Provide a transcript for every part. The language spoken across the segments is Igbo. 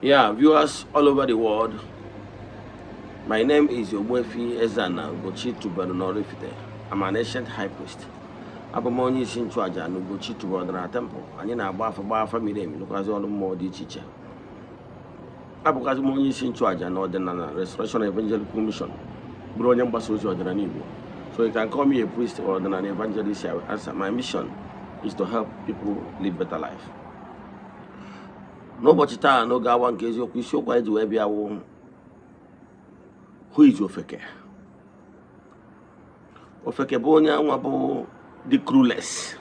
Yeah, viewers all over the world, my name is Ogbuefi Ezana Ugochi Tubelu Oraifite. I'm an ancient high priest. Abụ m onye isi nchụaja na Ugochi Tubelu na temple. Anyị na-agba afa, gba afa miri emi, lụkwazị ọrụ mmụọ dị iche iche. Abụkwazị m onye isi nchụaja na Ọdịnala Restoration Evangelical Mission, bụrụ onye mgbasa ozi ọdịnala Igbo. So you can call me a priest or ọdịnala evangelist, I will answer. My mission is to help people live better life. N'ụbọchị taa, n'oge awa nke eziokwu, isiokwu anyị ji wee bịa wụ "Who is Ofeke?" Ofeke bụ onye nwa bụ the clueless,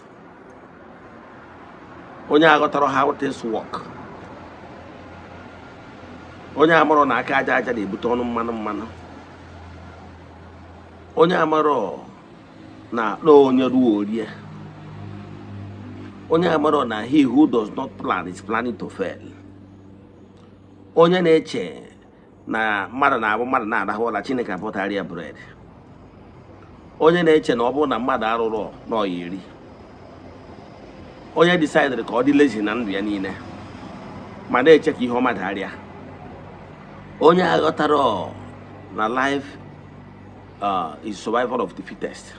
onye aghọtara how things work, onye amarọ na aka aja aja na-ebute ọnụ mmanụ mmanụ, onye amarọ na onye ruo orie, onye amarọ na he who does not plan is planning to fail, onye na-eche na mmadụ na-abụ mmadụ na-arahụ ụra, Chineke apụtara ya bread, onye na-eche na ọ bụrụ na mmadụ arụrụ n'ọya eri, onye decided ka ọ dị lazy na ndụ ya niile ma na-eche ka ihe ọma darịa, onye aghọtara na life is survival of the fittest,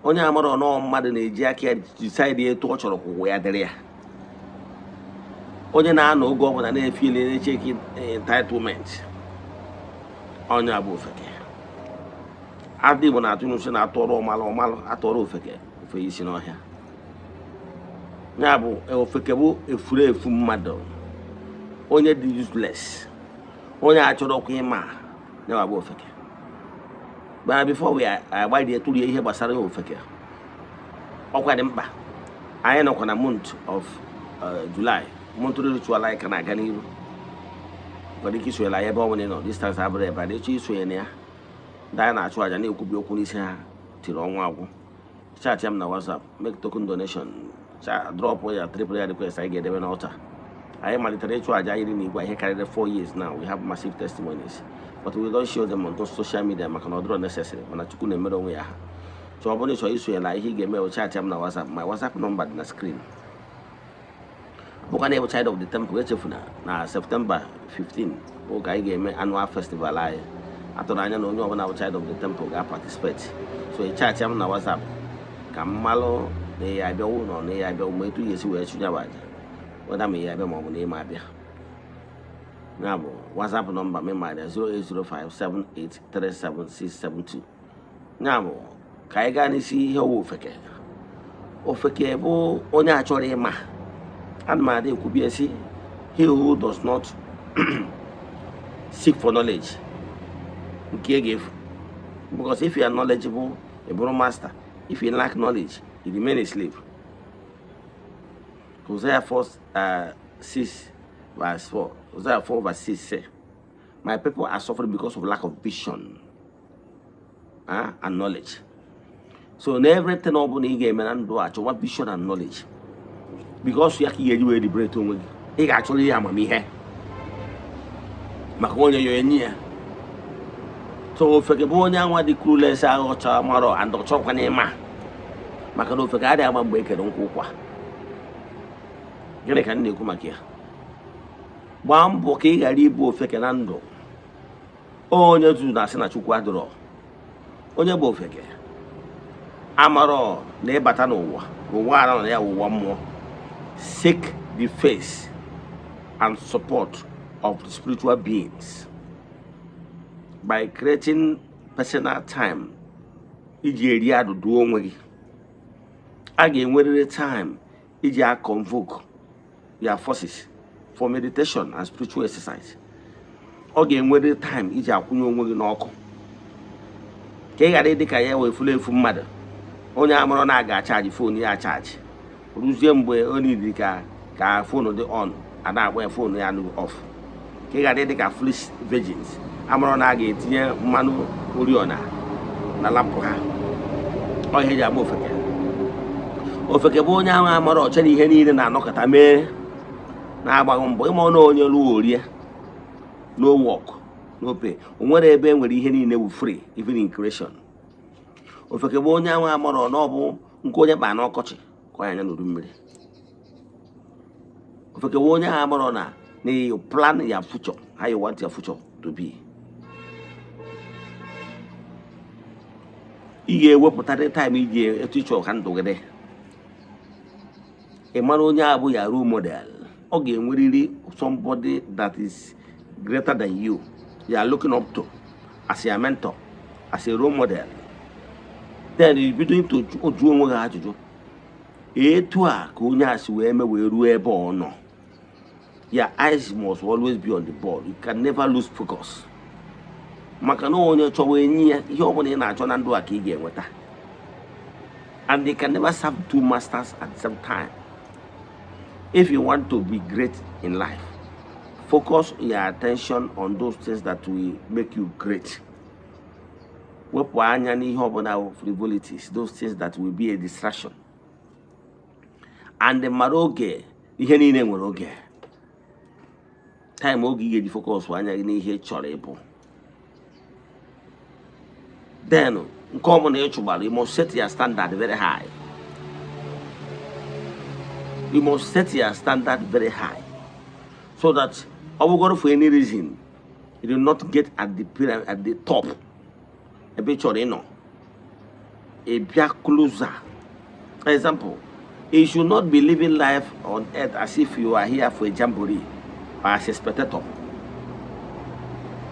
onye amara ọnọọ mmadụ na-eji aka ya decide etu ọ chọrọ ka ụwa ya dịrị ya, onye na-anọ oge ọbụla na-efili na-eche entitlement, onye a bụ ofeke. Adị Igbo na-atụ n'uche na-atụrụ ọmalụ ọmalụ, atụrụ ofeke ofe isi n'ọhịa. Ya bụ, ofeke bụ efuru efu mmadụ, onye dị useless, onye achọrọkwa ịma ya bụ ofeke. Mana before we agbalie tụrie ihe gbasara ofeke, ọkwa dị mkpa, anyị nọkwa na month of July, monthly ritual anyị ka na-aga n'iru. Nwere ike isonyere anyị ebe ọ bụla ị nọ, distance abụrụ ebe a na-eche isonye na ya. Ndị anyị na-achụ àjà na-ekwubi okwu n'isi ha tiri ọnwa agwụ, chat m na WhatsApp, make token donation, drop ya three prayer request anyị ga-edebe n'altar. Anyị malitere ịchụ àjà iri na igwe ihe karịrị 4 years now. We have massive testimonies, but we don't show them on social media maka na ọ dịrọ necessary. Mana Chukwu na-emere onwe ya ha. So ọ bụrụ na ị chọrọ isonye na ihe ị ga-eme bụ chat m na WhatsApp. My WhatsApp number dị na screen. Bụkwa na ịbụ child of the temple, echefuna na September 15 oge anyị ga-eme annual festival anyị atụrụ anya na onye ọbụla bụ child of the temple ga-participate. So ị chat m na WhatsApp ka m malụ na ya abịawo na ọ na ya abịawo, ma etu ya esi wee chụnye bụ aja weda, ma ya abịa ma ọ bụ na ịma abịa. Ya bụ WhatsApp nọmba m ma 08057837672. Ya bụ, ka anyị gaa n'isi ihe ọwụ ofeke. Ofeke bụ onye a chọrọ ịma. Ana m adị ekwubi esi, he who does not seek for knowledge, nke ga-efu, because if you are knowledgeable, ị bụrụ master. If you lack knowledge, you remain a slave. Hosea 4 6 verse 4, Hosea 4 verse 6 say, "My people are suffering because of lack of vision and knowledge." So na everything ọ bụla ị ga-eme na ndụ a, chọwa vision and knowledge, because ya ka ị ga-eji wee liberate onwe gị. Ị ga-achọrọ ihe amamihe maka onye ya enyi ya. So ofeke bụ onye anwa dị clueless, aghọcha marọ and ọ chọrọkwa ịma, maka na ofeke adịghị ama mgbe e kere nkwa ụkwa. Gịnị ka m na-ekwu maka ya? Gbaa mbọ ka ị ghara ịbụ ofeke na ndụ. Onye zuru na-asị na Chukwu adịrọ. Onye bụ ofeke amarọ na ịbata n'ụwa, ụwa ara na ya ụwa mmụọ. Seek the face and support of the spiritual beings by creating personal time iji eri adụdụ onwe gị. A ga-enwerịrị time iji a convoke your forces for meditation and spiritual exercise. Ọ ga-enwerịrị time iji akwụnye onwe gị n'ọkụ ka ị ghara ịdị ka ya wee furu efu mmadụ, onye amụrụ na-aga acharge phone ya acharge, ruzie mgbe ọ nidiri ka phone dị on, a na-akpọ ya, phone ya off, ka ị ghara ịdị ka foolish virgins amụrụ na a ga-etinye mmanụ oriọna na lamp ha. Ọ ihe eji ama ofeke. Ofeke bụ onye ahụ amara ọcha na ihe niile na-anọkọta mee na-agbaghị mbọ. Ịma ọnụ onye lụọ orie, no work, no pay. O nwere ebe e nwere ihe niile bụ free, even in creation. Ofeke bụ onye ahụ amara na ọ bụ nke onye kpa n'ọkọchị ka ọ ya anya n'udu mmiri. Ofeke bụ onye ahụ amara na Na you plan your future, how you want your future to be. Ị ga-ewepụtarị time iji etu ị chọrọ ka ndụ gị dị. Ị mara onye a bụ ya role model. Ọ ga-enwerịrị somebody that is greater than you you are looking up to as your mentor, as a role model. Then you bido to jụọ onwe gị ajụjụ, etu a ka onye a si wee mee wee ruo ebe ọ nọ. Your eyes must always be on the ball. You can never lose focus, maka na onye chọwa enyi ya, ihe ọbụla ị na-achọ na ndụ a ka ị ga-enweta. And you can never serve two masters at the same time. If you want to be great in life, focus your attention on those things that will make you great. Wepụ anya n'ihe ọbụla frivolities, those things that will be a distraction. And mara oge, ihe niile nwere oge, time, oge ị ga-eji focus anya gị n'ihe ị chọrọ ịbụ. Then nke ọbụla ị chụgbara, you must set your standard very high. You must set your standard very high so that ọ bụgoro for any reason you do not get at the pyramid, at the top ebe ị chọrọ ịnọ, ị bịa closer. For example, you should not be living life on earth as if you are here for a jamboree or as a spectator.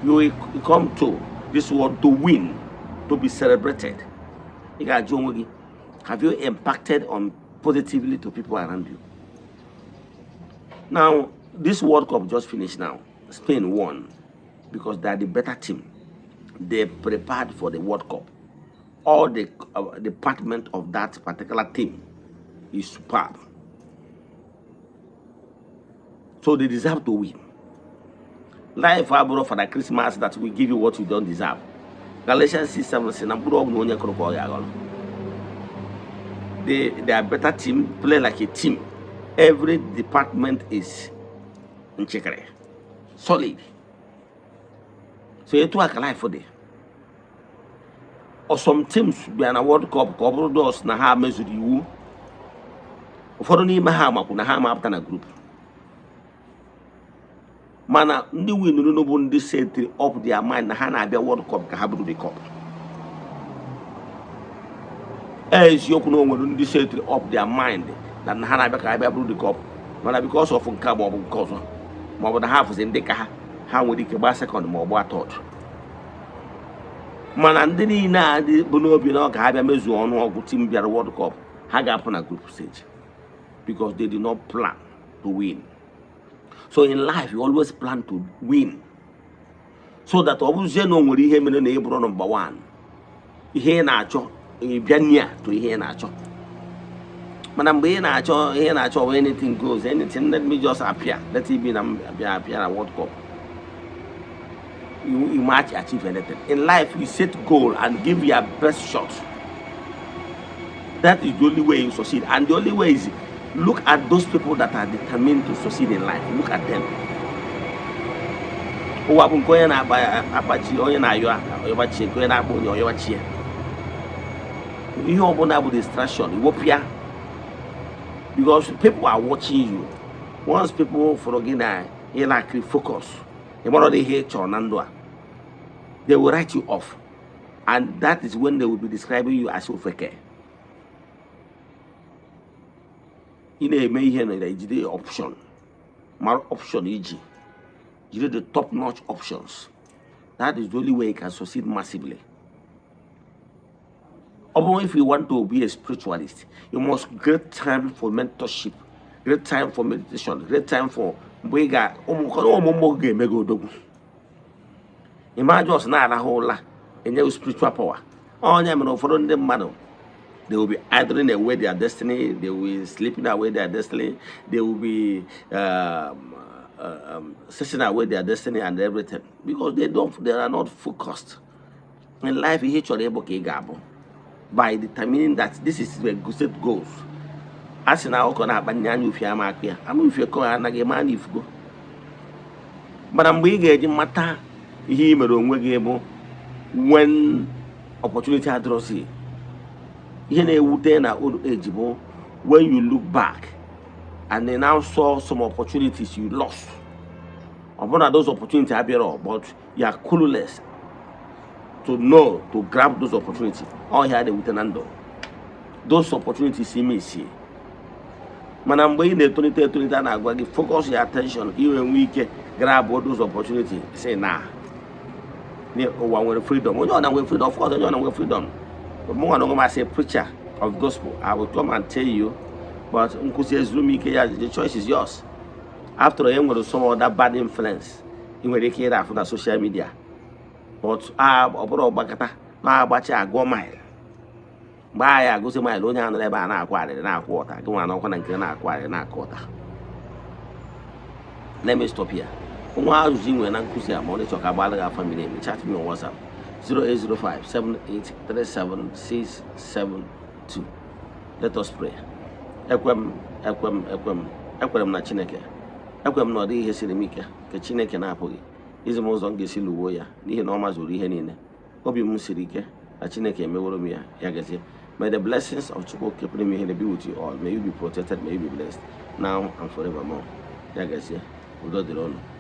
You will come to this world to win, to be celebrated. Ị ga-ajụ onwe gị, have you impacted on positively to people around you? Now, this World Cup just finished now. Spain won because they are the better team. They prepared for the World Cup. All the department of that particular team is superb. So they deserve to win. Life abụrụ for the Christmas that will give you what you don't deserve. Galatians 6:7 sị na mkpụrụ ọbụla onye kụrụ ka ọ ga-aghọrọ. They are better team, play like a team. Every department is nchekere, solid. So etu a ka life dị. Or some teams bịa na World Cup ka ọ bụrụ dos na ha mezuru iwu. Ụfọdụ n'ime ha makwu na ha ma apụta na group. Mana ndị winuru bụ ndị setiri up their mind na ha na-abịa World Cup ka ha bụrụ the cup. Eziokwu na o nwere ndị setiri up their mind na ha na-abịa ka ha bịa bụrụ the cup, mana because of nke a ma ọ bụ nke ọzọ, ma ọ bụ na ha fụzi ndị ka ha, ha nwere ike gbaa second ma ọ gbaa third. Mana ndị niile a dị bụ n'obi na ọ ka ha bịa mezuo ọnụọgụ team bịara World Cup, ha ga-apụ na group stage because they did not plan to win. So in life, you always plan to win so that ọ bụrụzie na o nwere ihe mere na ị bụrụ number one, ihe ị na-achọ, ị bịa near to ihe ị na-achọ. Mana mgbe ị na-achọ ihe ị na-achọ bụ anything goes, anything, let me just appear, let it be na m bịa appear na World Cup, you might achieve anything. In life, you set goal and give your best shot. That is the only way you succeed. And the only way is, look at those people that are determined to succeed in life. Look at them. Ụwa bụ nke onye na-akpa akpachi, onye na-ayọ ọyọbachi, nke onye na-akpa onye ọyọbachi ya. Ihe ọbụla bụ distraction, iwepụ ya, because people are watching you. Once people fọrọ gị na ị lack focus, ị mara ihe ị chọrọ na ndụ a, they will write you off, and that is when they will be describing you as ofeke. Ị na-eme ihe na ejide option, mara option iji jide the top notch options. That is the only way you can succeed massively. Ọ bụrụ if you want to be a spiritualist, you must create time for mentorship, create time for meditation, create time for mgbe ị ga ụmụ ụmụ mmụọ ga-eme gị odogwu. Ịma just na-arahụ ụla enye gị spiritual power. Onye mere ụfọdụ ndị mmadụ, they will be idling away their destiny, they will be sleeping away their destiny, they will be setting away their destiny and everything because they are not focused in life. Ihe ị chọrọ ịbụ ka ị ga-abụ by determining that this is the set goals. A sị na akụkọ na-akpa nne anya ufie ama akụ ya ama ufie kọ ya anaghị eme anya ifugo. Mana mgbe ị ga-eji mata ihe ị mere onwe gị bụ when opportunity adịrọzi. Ihe na-ewute na old age bụ when you look back and they now saw some opportunities you lost. Ọ bụrụ na those opportunity abịarọ, but you are clueless to know to grab those opportunity, ọhịa na-ewute na ndụ, those opportunities ime isi. Mana mgbe ị na-etolite etolite, a na-agwa gị, "Focus your attention ka ị wee nwee ike grab those opportunity." Si na ụwa nwere freedom, onye ọ na nwere freedom. Of course, onye ọ na nwere freedom. Mụ nwa na onwe m, as a preacher of gospel, I will come and tell you, but nkwụsị ezuru m ike ya. The choice is yours. After all, e nwere some other bad influence ị nwere ike ịra afụ na social media, but ọ bụrụ ọgbakọta na-agbachi agụọ mile, mgbe anyị agụzi mile, onye a nọrọ ebe a na-akwụ arịrị na-akwụ ụta, gị nwa n'ọkwa na nke na-akwụ arịrị na-akụ ụta. Let me stop here. Nwa ajụjụ ị nwere na nkụzi a, ma ọ dịchọ ka agbalị gị afa miri emi, chat me on WhatsApp 0805 7837672. Let us pray. Ekwe m, ekwe m, ekwe m, ekwere m na Chineke. Ekwe m na ọ dịghị ihe siri m ike nke Chineke na-apụghị izi m ụzọ m ga-esi lụwo ya, n'ihi na ọ mazuru ihe niile. Obi m siri ike na Chineke emeworo m ya. Ya gazie. May the blessings of Chukwu pụrụ ime ihe be with you all. May you be protected, may you be blessed now and forevermore. Ya gazie, udo dịrị unu.